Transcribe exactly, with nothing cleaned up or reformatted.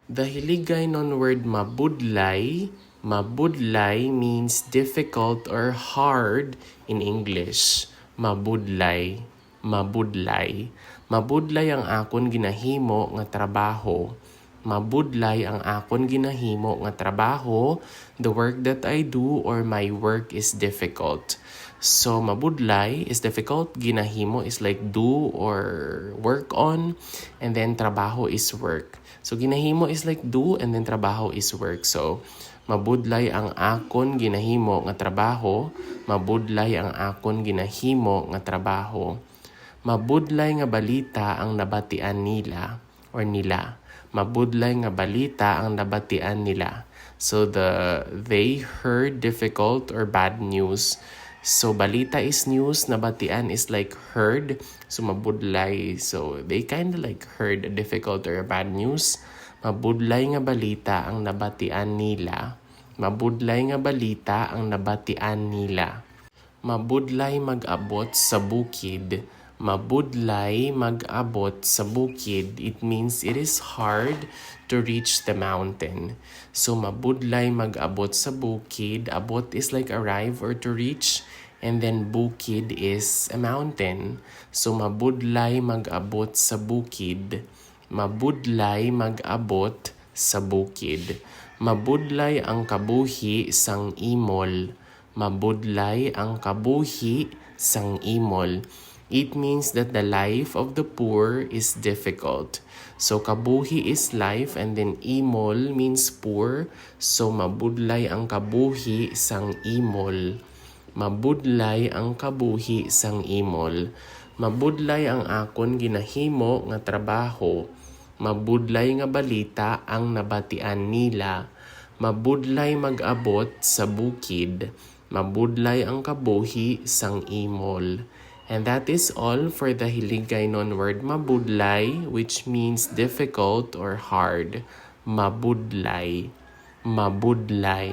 The Hiligaynon word mabudlay, mabudlay means difficult or hard in English. Mabudlay, mabudlay. Mabudlay ang akon ginahimo nga trabaho. Mabudlay ang akon ginahimo nga trabaho. The work that I do or my work is difficult. So, mabudlay is difficult. Ginahimo is like do or work on. And then, trabaho is work. So, ginahimo is like do, and then trabaho is work. So, mabudlay ang akon ginahimo nga trabaho. Mabudlay ang akon ginahimo nga trabaho. Mabudlay nga balita ang nabatian nila or nila. Mabudlay nga balita ang nabatian nila. So, the they heard difficult or bad news. So, balita is news, nabatian is like heard. So, mabudlay. So, they kinda like heard a difficult or a bad news. Mabudlay nga balita ang nabatian nila. Mabudlay nga balita ang nabatian nila. Mabudlay mag-abot sa bukid. Mabudlay mag-abot sa bukid. It means it is hard to reach the mountain. So, mabudlay mag-abot sa bukid. Abot is like arrive or to reach. And then, bukid is a mountain. So, mabudlay mag-abot sa bukid. Mabudlay mag-abot sa bukid. Mabudlay ang kabuhi sang imol. Mabudlay ang kabuhi sang imol. It means that the life of the poor is difficult. So, kabuhi is life, and then imol means poor. So, mabudlay ang kabuhi sang imol. Mabudlay ang kabuhi sang imol. Mabudlay ang akon ginahimo nga trabaho. Mabudlay nga balita ang nabatian nila. Mabudlay mag-abot sa bukid. Mabudlay ang kabuhi sang imol. And that is all for the Hiligaynon word mabudlay, which means difficult or hard. Mabudlay. Mabudlay.